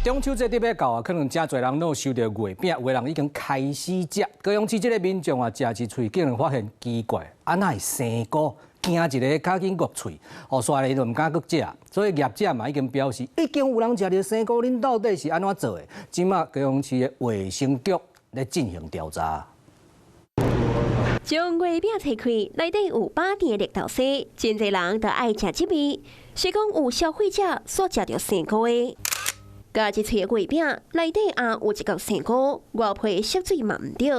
中秋節欲到啊，可能誠濟人攏有收著月餅，有的人已經開始食。高雄市這个民眾啊，食一喙竟然發現奇怪，啊哪會生菇？驚一个較緊惡喙，予煞咧就毋敢閣食。所以業者嘛已經表示，已經有人食著生菇，恁到底是按怎做的？這馬高雄市的衛生局咧進行調查。將月餅切開，內底有飽甜的綠豆沙，真濟人都愛食這味。雖講有消費者煞食著生菇的，咬一喙的月餅內底也有一角生菇，外皮縮水嘛毋對。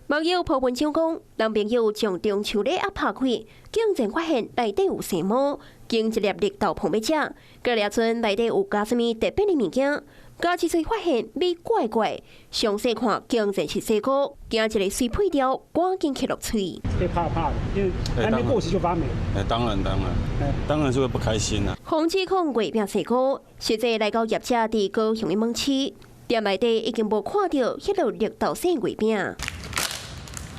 網友 po 文章講，男朋友將中秋禮盒拍開，竟然發現內底有生毛，揀一粒綠豆椪欲食，過了陣內底有加啥物特別的物件，咬一喙發現味怪怪，詳細看竟然是生菇，驚一个隨配掉，趕緊嗥落喙。會怕怕的，因為還沒過期就發霉。哎，當然當然，當然是會不開心啦。防指控月餅生菇，實際來到業者佇高雄的門市，店內底已經無看著彼个綠豆餡月餅。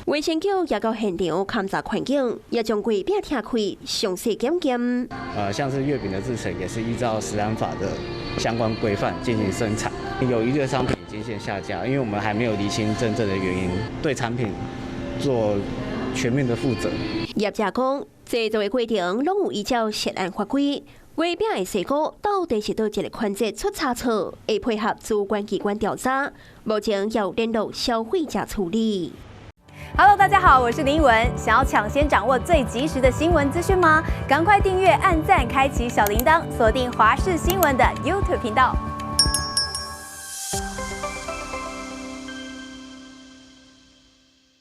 衛生局也到現場勘查環境，也將月餅拆開，詳細檢驗。像是月餅的製程也是依照食安法的相關規範進行生產。有疑慮的商品已經先下架，因為我們還沒有釐清真正的原因，對產品做全面的負責。業者講，製作的過程攏有依照食安法規。月餅的生菇到底是佗一个環節出差錯，會配合主管機關調查，目前要聯絡消費者處理。 Hello，大家好，我是林文。想要搶先掌握最及時的新聞資訊嗎？趕快訂閱、按讚、開啟小鈴鐺，鎖定華視新聞的 YouTube 頻道。